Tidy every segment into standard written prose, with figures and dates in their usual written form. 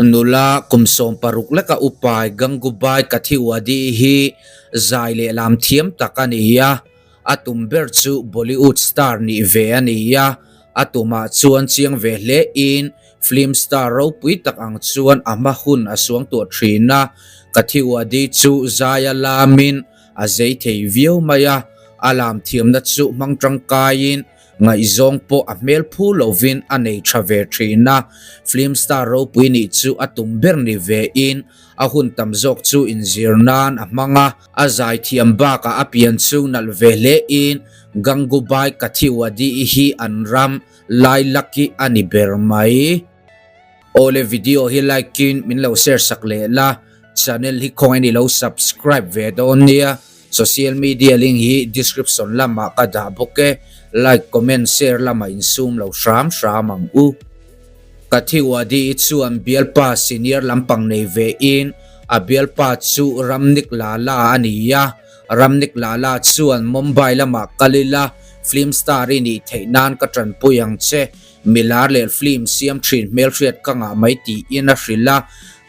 Nula kum 16 leka upai Gangubai Kathiawadi hi zai leh lam thiam tak a ni a, a tum ber chu Bollywood star nih ve a ni a, a tumah chuan chiang ve hle in film star ropui tak ang chuan a hma hun a suang tuah thin a, Kathiawadi chu zai a lamin a zei thei viau mai a, a lam thiamna chu hmang tangkaiin Ngaihzawng pawh a hmel phu lovin a nei tha ve thin a, film star ropui nih chu a tum ber ni ve in a hun tam zawk chu inzir nan a hmang a, a zaithiam bakah a pian chu nalh ve hle in Gangubai Kathiawadi-i hi an ram Lailaki a ni ber mai. Awle video hi like in min lo share sak leh la, channel hi khawngaih in i lo subscribe ve dawn nia. Social media link hi description lamah ka dah bawk e, like, comment, share lamah insum lo hram hram ang u. Ka Thiwadi chuan bialpa senior lampang nei ve in a bialpa chu Ramnik Lala a ni a, Ramnik Lala chuan Mumbai lamah kal ila film star i nih theih nan ka tanpui ang che, milar leh film siam thin hmelhriat ka ngah mai tiin a hrilh a,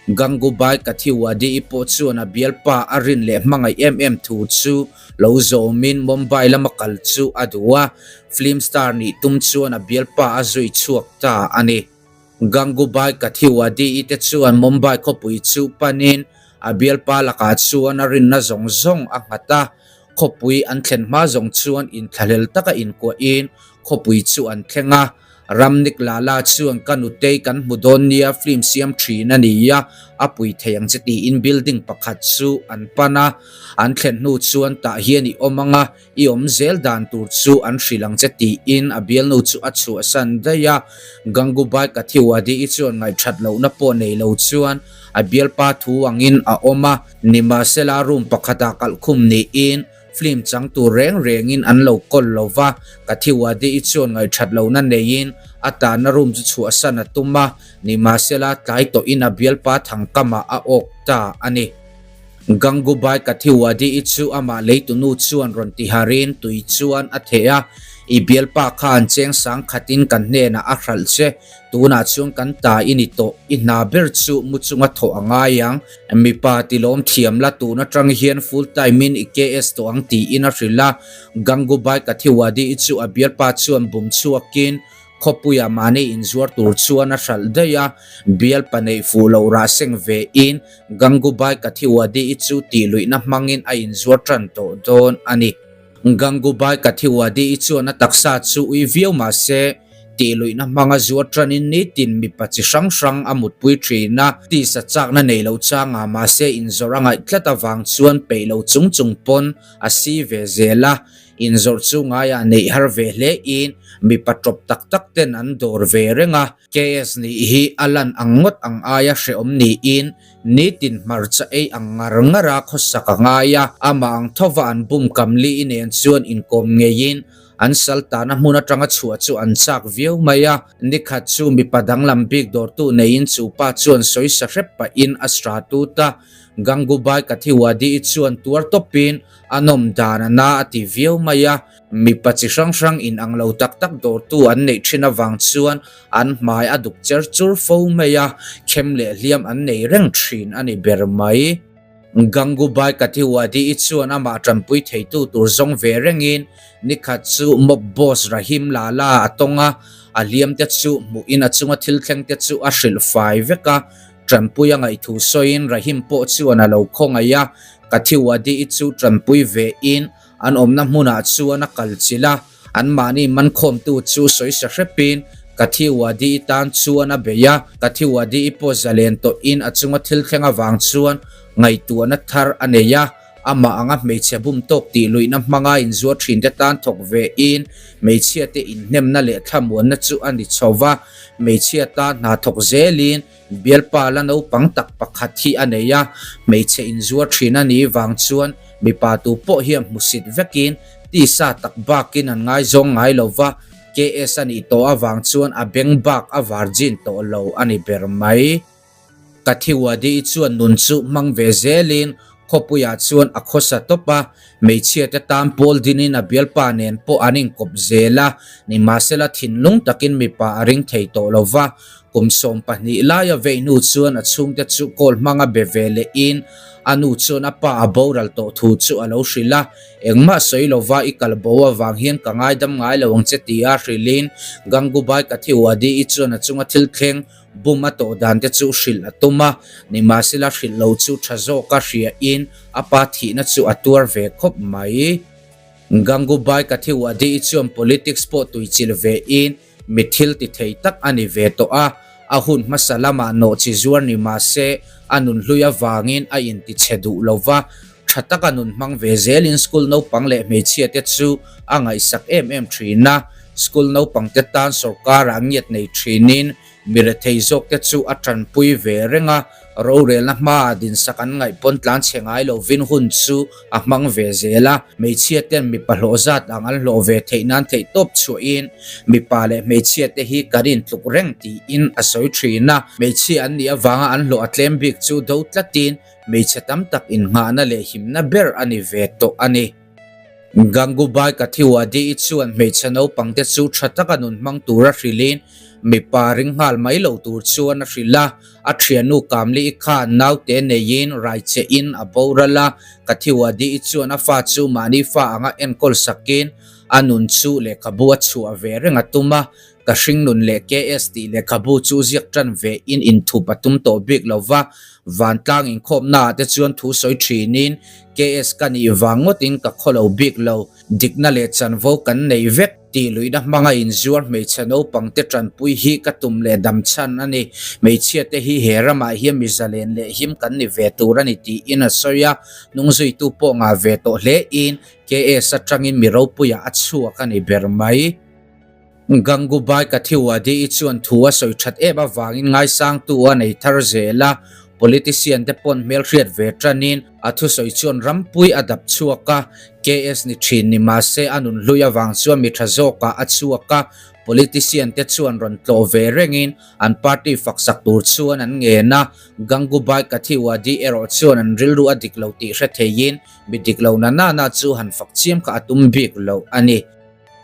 Gangubai Kathiawadi-i pawh chuan a bialpa a rin leh hmangaih em em thu chu lo zawmin Mumbai lama kal chu a duh a, film star nih tum chuan a bialpa a zui chhuak ta a ni. Gangubai Kathiawadi-i te chuan Mumbai khawpui chu panin a bialpa lakah chuan a rinna zawng zawng a nghat a, khawpui an thlen hma zawng chuan inthlahlel taka inkuahin khawpui chu an thleng a. Ramnik Lala chuan ka nutei kan hmu dawn nia film siam thin a ni a, a pui thei ang che tiin building pakhat chu an pan a, an thlen hnu chuan tah hian i awm ang a, i awm zel dan tur chu an hrilh ang che tiin a bialnu chu a chhuahsan daih a, Gangubai Kathiawadi-i chuan ngaihthat lohna pawh nei lo chuan a bialpa thu angin a awm a, nimahsela room pakhatah kalhkhum niin Film chang tur reng rengin an lo kawl lo va, Kathiwadi-i chuan ngaihthat lohna neiin a tahna room chu chhuahsan a tum a, nimahsela tlai tawhin a bialpa thangkamah a awk ta a ni. Gangubai Kathiwadi-i chu amah leitunu chuan rawn tiharin tui chuan a theh a, I bialpa kha an cheng sang khatin kan hnenah a hralh che, Tunah chuan kan ta i ni tawh, i hna ber chu mu chunga thawh a ngai ang. Mipa tilawm thiam la tun atang hian full time in i KS tawh ang tiin a hrilh a. Gangubai Kathiawadi i chu a bialpa chuan bum chhuakin khawpuiah mahni inzuar tur chuan a hralh daih a. Bialpa neih fuh loh rah seng ve in Gangubai Kathiawadi i chu tih luihna hmangin a inzuar tan tawh dawn a ni. Gangubai Kathiawadi i chuan a taksa chu ui viau mah se, tih luihna hmanga zuar tanin nitin mipa chi hrang hrang a mutpui thin a, tisa chakna nei lo changa mahse inzawrh a ngaih tlat avang chuan peih lo chung chung pawn a si ve zel a, inzawrh chu ngaiah neih har ve hle in mipa tawp tak tak ten an dawr ve reng a. KS nih hi a lan ang ngawt ang aia hrehawm niin nitin hmarcha ei ang ngar ngar a khawsak a ngai a, amah ang thova an bum kam li nen chuan inkawm ngeiin an sal tana hmun atanga chhuah chu an chak viau mai a. Nikhat chu mipa danglam bik dawrtu neiin chu pa chuan sawisa hrep pahin a sra tut a, Gangubai Kathiawadi-i chuan tuar tawpin a nawm dan a na a ti viau mai a. Mipa chi hrang hrang in ang lo tak tak dawrtu an neih thin avang chuan an hmai a duk cher chur fo mai a, khem leh hliam an nei reng thin a ni ber mai. Gangubai Kathiawadi-i chuan amah tanpui theitu tur zawng ve rengin nikhat chu mob boss Rahim Lala a tawng a, a hliam te chu hmuhin a chunga thil thleng te chu a hrilh fai vek a, tanpui a ngaihthu sawiin Rahim pawh chuan a lo khawngaih a, Kathiawadi-i chu tanpui ve in An awmna hmunah chuan a kal chilh a, anmahni mankhawmtu chu sawi sa hrepin Kathiwadi-i tan chuan a bei a. Kathiwadi-i pawh zalen tawhin a chunga thil thleng avang chuan ngaihtuahna thar a nei a, amah anga hmeichhe bum tawk tih luihna hmanga inzuar thinte tan thawk vein hmeichhiate inhnemna leh thlamuanna chu a ni chho va, hmeichhia tan hna thawk zelin Bialpa la naupang tak pakhat hi a nei a, hmeichhe inzuar thin a nih vang chuan mipa tu pawh hian hmusit vekin tisa tak bakin an ngaizawng ngai lo va, KS a nih tawh avang chuan a beng bak a virgin tawh lo a ni ber mai. Kathiwadi-i chuan nun chu hmang ve zelin khawpuiah chuan a khawsa tawp a, Hmeichhia te tan pawl dinin a bialpa nen pawh an inkawp zel a, nimahsela thinlung takin mipa a ring thei tawh lo va. Kum 12 laia vei hnu chuan a chhungte chu call hmanga be ve lehin a nu chuan a pa a boral tawh thu chu a lo hrilh a. Engmah sawi lova i kal bo avang hian ka ngaidam ngai lo ang che tia hrilhin Gangubai Kathiawadi-i chuan a chunga thil thleng Bum a tawh dan te chu hrilh a tum a, nimahsela hrilh lo chu tha zawk a hriain a pa thihna chu a tuar ve khawp mai. Gangubai Kathiawadi-i chuan politics pawh tuichilh vein mi thil ti thei tak a ni ve tawh a, a hun hmasa lamah nawhchi zuar ni mahse a nunhlui avangin a intichhe duh lo va, tha taka nun hmang ve zelin school naupang leh hmeichhia te chu a ngaihsak em em thin a, school naupang te tan sorkarah ngiat nei thinin mi rethei zawk te chu a tanpui ve reng a, rorelna hmaah dinsak an ngaih pawn tlan chhe ngai lovin hun chu a hmang ve zel a, hmeichhia ten mipa hlawh zat ang an hlawh ve theih nan theihtawp chhuahin mipa leh hmeichhia te hi kan intluk reng tiin a sawi thin a, hmeichhia an nih avanga an hlawh a tlem bik chu do tlatin Hmeichhe tam tak innghahna leh himna ber a ni ve tawh a ni. Gangubai Kathiawadi-i chuan hmeichhe naupangte chu tha taka nun hmang tura hrilhin mipa ring nghal mai lo tur chuan a hrilh a. A thiannu Kamli-i khan naute neiin raichehin a boral a. Kathiawadi-i chuan a fa chu mahni fa anga enkawl sakin a nun chu lehkhabu a chhuah ve reng a tum a. Ka hringnun leh KS tih lehkhabu chu ziak tan ve in inthup a tum tawh bik lo va, vantlang inkhawmnaah te chuan thu sawi thinin KS ka nih vang ngawtin ka khaw lo bik lo, dikna leh chanvo kan nei vek tih luihna hmanga inzuar hmeichhe naupangte tanpui hi ka tum leh dam chhan a ni. Hmeichhia te hi he ramah hian mi zalen leh him kan ni ve tur a ni tiin a sawi a, hnungzuitu pawh ngah ve tawh hle in KS atangin mi ropuiah a chhuak a ni ber mai. Gangubai Kathiawadi-i chuan thu a sawi that em avangin ngaisangtu a nei thar zel a, politician te pawn hmelhriat ve tanin a thusawi chuan rampui a dap chhuak a, KS ni thin ni mahse a nunhlui avang chuan mi tha zawkah a chhuak a, politician te chuan rawn tlawh ve rengin an party faksak tur chuan an ngen a, Gangubai Kathiawadi erawh chuan an rilru a dik lo tih hre theiin mi dik lo na nana chu han fak chiam kha a tum bik lo a ni.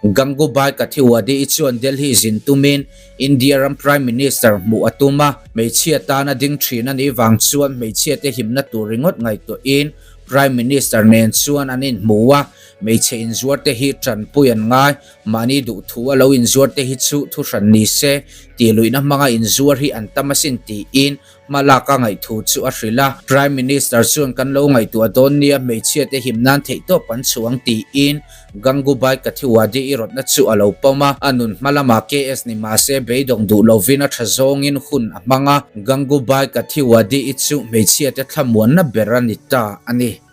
Gangubai Kathiawadi-i chuan Delhi zin tumin India ram Prime Minister hmuh a tum a, hmeichhia tana ding thin a nih vang chuan hmeichhiate himna tur ringawt ngaihtuahin Prime Minister nen chuan an inhmu a, hmeichhe inzuarte hi tanpui an ngai, mahni duhthu a lo inzuarte hi chu thuhran ni se, tihluihna hmanga inzuar hi an tam asin tiin Hma lak a ngaihthu chu a hrilh a, Prime Minister chuan kan lo ngaihtuah dawn nia hmeichhiate him nan theihtawp an chhuang tiin Gangubai Kathiawadi-i rawtna chu a lo pawm a, a nun hma lamah KS ni mahse beidawng duh lovin a tha zawngin hun a hmang a, Gangubai Kathiawadi-i chu hmeichhiate thlamuanna ber a ni ta a ni.